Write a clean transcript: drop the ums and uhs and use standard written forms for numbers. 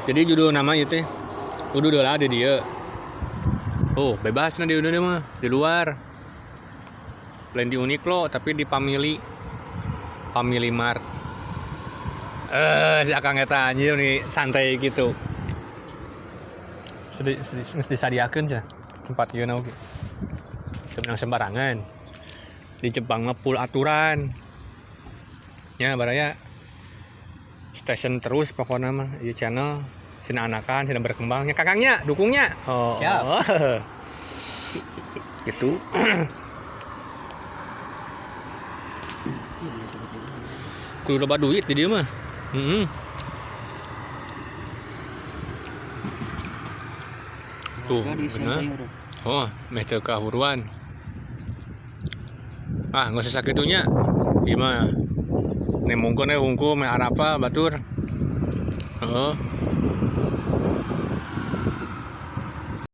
Jadi judul nama ieu teh udah lah di dieu. Oh, bebas nah di udah mah di luar. Lain di Uniqlo tapi di Family Family Mart. Si akang eta anjir nih santai gitu. Sedih sedih disadiakeun cenah tempat ieu na oge. Teu meunang sembarangan. Di Jepang mah full aturan. Ya baraya station terus pokoknya mah ieu channel sina anakan sina berkembangnya kakangnya dukungnya. Oh. Siap. Gitu. Kudu loba duit di dieu mah. Heeh. Tuh, bener. Oh, meh teu kahuruan. Ah, nggak usah sakitunya. Ieu mah nemongkeun we hungkul meh arapa batur. Heeh.